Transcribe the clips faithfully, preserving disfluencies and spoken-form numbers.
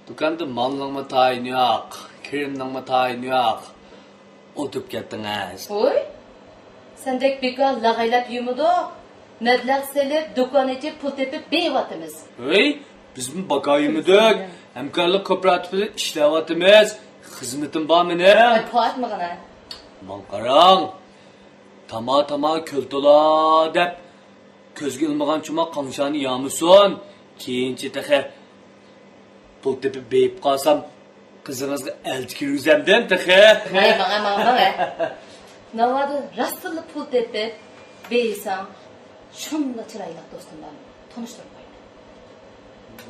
دۇكاندا مالنىڭمۇ تايىنى يوق، كىرىمنىڭمۇ تايىنى يوق. ئولتۇرۇپ كەتتىڭىز. ۋوي، سەندەك بىكار لاغايلاپ يۈرمىدۇق. مەبلەغ سېلىپ، دۇكان ئېچىپ، پۇل تېپىپ بېيىۋاتىمىز. ھەي، بىزمۇ باكا يۈرمىدۇق. ھەمكارلىق كوپىراتىپىدا ئىشلەۋاتىمىز. خىزمىتىم بار مېنىڭ. ۋاي، پاتمىغىنە. ماڭا قاراڭ. تاما-تاما كۆل تولا دەپ، كۆزگە ئىلمىغان چوماق قاڭشارنى يامىسۇن. كېيىنچە تېخى پۇل تېپىپ بېيىپ قالسام، قىزىڭىزغا ئەلچى كىرگۈزەمدىم تېخى. ھەي، ماڭا، ماڭا، ماڭا. ناۋادا راستتىنلا پۇل تېپىپ بېيىساڭ، شۇنداق چىرايلىق دوستۇم بار. تونۇشتۇرۇپ قويىمەن.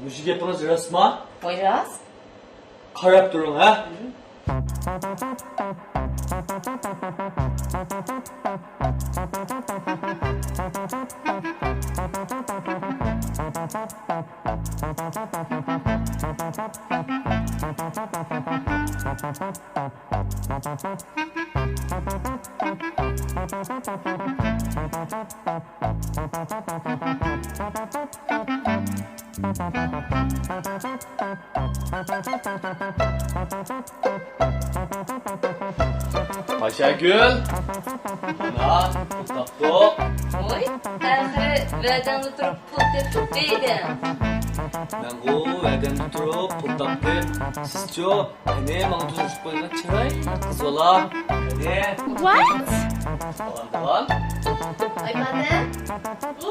مۇشۇ گېپىڭىز راستمۇ؟ ۋاي، راست. قاراپ تۇرۇڭ، ھە؟ ئايشەگۈل، مانا پۇل تاپتۇق. ۋوي، ئاخىرى ۋەدەڭدە تۇرۇپ پۇل تېپىپ بېيىدىڭ. مەنغۇ ۋەدەمدە تۇرۇپ پۇل تاپتىم. سىزچۇ؟ قېنى، ماڭا تونۇشتۇرۇپ قويغان چىرايلىق قىز بالا. قېنى. What؟ داۋام، داۋام. ئاي پاتىم. ئۇ،